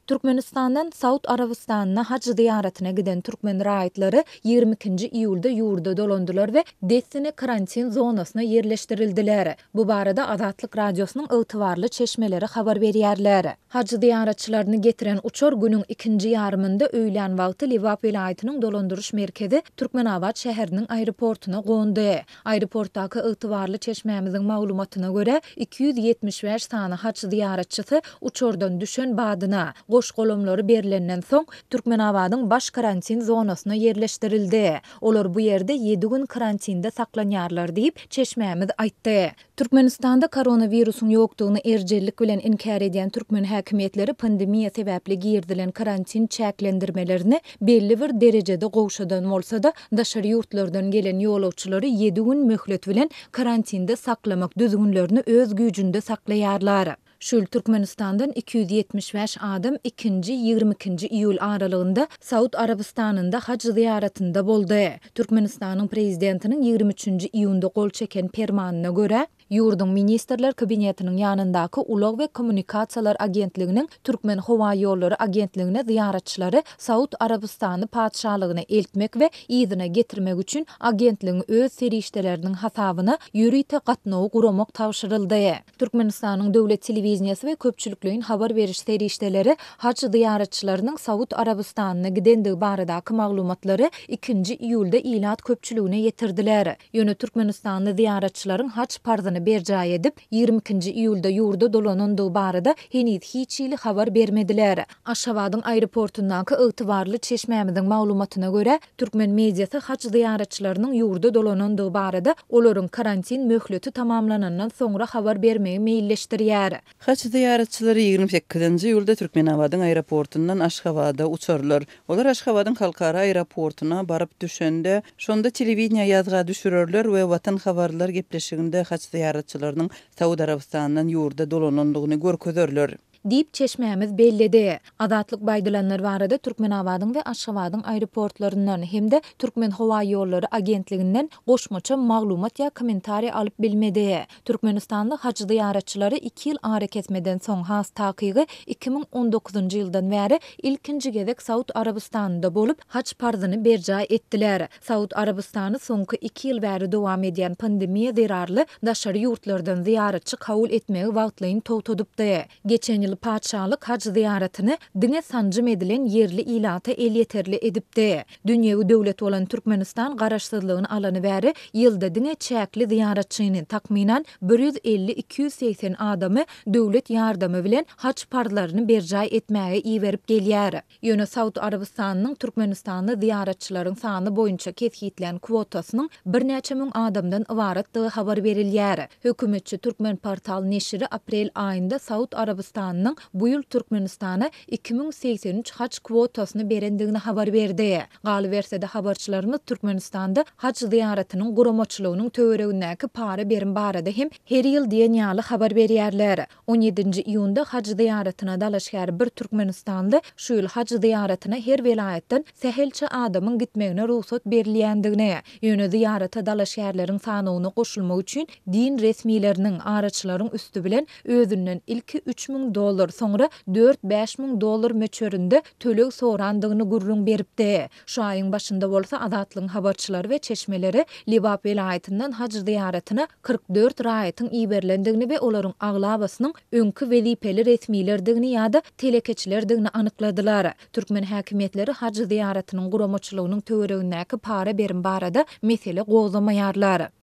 Türkmenistandan Saud Arabystanyna haj zyýaratyna giden türkmen raýatlary 22-nji iýulda ýurda dolandylar we dessine karantin zonasyna ýerleşdirildiler. Bu barada Azatlyk Radiosynyň ygtybarly çeşmeleri habar berýärler. Haj zyýaratçylaryny getiren uçar günüň ikinji ýarymynda öýlän wagty Lebap welaýatynyň dolandyryş merkezi Türkmenabat şäheriniň aeroportuna gondy. Aeroportdaky ygtybarly çeşmämiziň maglumatyna görä, 275 sany haj zyýaratçysy uçardan düşen badyna, goş-golamlary berlenden soň, Türkmenabadyň baş karantin zonasyna ýerleşdirildi. Olar bu ýerde ýedi gün karantinde saklanýarlar diýip, çeşmämiz aýtdy. Türkmenistanda koronawirusyň ýokdugyny erjellik bilen inkär edýän türkmen häkimiýetleri pandemiýa sebäpli girizilen karantin çäklendirmelerini belli bir derejede gowşadan bolsa-da, daşary ýurtlardan gelen ýolagçylary ýedi gün möhlet bilen karantinde saklamak düzgünlerini öz güýjünde saklaýarlar. Şu ýyl Türkmenistandan 275 adam ikinji, 22-nji iýul aralygynda Saud Arabystanynda haj zyýaratynda boldy. Türkmenistanyň Prezidentiniň 23-nji iýunda gol çeken Permanyna görä, ýurduň Ministrler Kabinetiniň ýanyndaky Ulag we kommunikasiýalar agentliginiň Türkmenhowaýollary agentligine zyýaratçylary Saud Arabystany Patyşalygyna eltmek we yzyna getirmek üçin agentligiň öz serişdeleriniň hasabyna ýörite gatnawy guramak tabşyryldy. Türkmenistanyň döwlet telewideniýesi we köpçülikleýin habar beriş serişdeleri haj zyýaratçylarynyň Saud Arabystanyna gidendigi baradaky maglumatlary ikinji iýulda ilat köpçüligine ýetirdiler. Ýöne türkmenistanly zyýaratçylaryň haj parzyny berjaý edip, 22-nji iýulda ýurda dolanandygy barada heniz hiç hili habar bermediler. Aşgabadyň aeroportundaky ygtybarly çeşmämiziň maglumatyna görä, Türkmen mediasy haj zyýaratçylarynyň ýurda dolanandygy barada olaryň karantin möhleti tamamlanandan soňra habar bermegi meýilleşdirýär. Haj zyýaratçylary 28-nji iýulda Türkmenabadyň aeroportundan Aşgabada uçarlar. Olar Aşgabadyň halkara aeroportuna baryp düşende, şonda telewideniýä ýazga düşürerler we Watan habarlar gepleşiginde haj zyýaratçylarynyň Saud Arabystanyndan ýurda dolanandygyny görkezerler. Diýip, çeşmämiz belledi. Azatlyk bu aýdylanlar barada Türkmenabadyň we Aşgabadyň aeroportlaryndan hem-de Türkmenhowaýollary agentliginden goşmaça maglumat ýa kommentariý alyp bilmedi. Türkmenistanly haj zyýaratçylary iki ýyl arakesmeden soň, has takygy, 2019-njy ýyldan bäri ilkinji gezek Saud Arabystanynda bolup, haj parzyny berjaý etdiler. Saud Arabystany soňky iki ýyl bäri dowam edýän pandemiýa zerarly daşary ýurtlardan zyýaratçy kabul etmegi wagtlaýyn togtadypdy. Geçen ýyl patyşalyk haj zyýaratyny diňe sanjym edilen ýerli ilata elýeterli edipdi. Dünýewi döwlet bolan Türkmenistan garaşsyzlygyny alany bäri ýylda diňe çäkli zyýaratçyny, takmynan, 150-280 adamy döwlet ýardamy bilen haj parzlaryny berjaý etmäge iberip gelýär. Ýöne Saud Arabystanynyň türkmenistanly zyýaratçylaryň sany boýunça kesgitlän kwotasynyň birnäçe müň adamdan ybaratdygy habar berilýär. Hökümetçi Turkmenportal neşiri aprel aýynda Saud Arabystanynyň bu ýyl Türkmenistana 2083 haj kwotasyny berendigini habar berdi. Galyberse-de, habarçylarymyz Türkmenistanda haj zyýaratynyň guramaçylygynyň töweregindäki para-berim barada hem her ýyl diýen ýaly habar berýärler. On ýedinji iýunda haj zyýaratyna dalaşgär bir türkmenistanly şu ýyl haj zyýaratyna her welaýatdan sähelçe adamyň gitmegine rugsat berilýändigini, ýöne zyýarata dalaşgärleriň sanawyna goşulmak üçin din resmileriniň, araçylaryň üsti bilen özünden ilki 3000 dollar, soňra dört-bäş müň dollar möçberinde töleg sorandygyny gürrüň beripdi. Şu aýyň başynda bolsa Azatlygyň habarçylary we çeşmeleri Lebap welaýatyndan haj zyýaratyna 44 raýatyň iberilendigini we olaryň aglabasynyň öňki wezipeli resmilerdigini ýa-da telekeçilerdigini anykladylar. Türkmen häkimiýetleri haj zyýaratynyň guramaçylygynyň töweregindäki para-berim barada mesele gozgamaýarlar.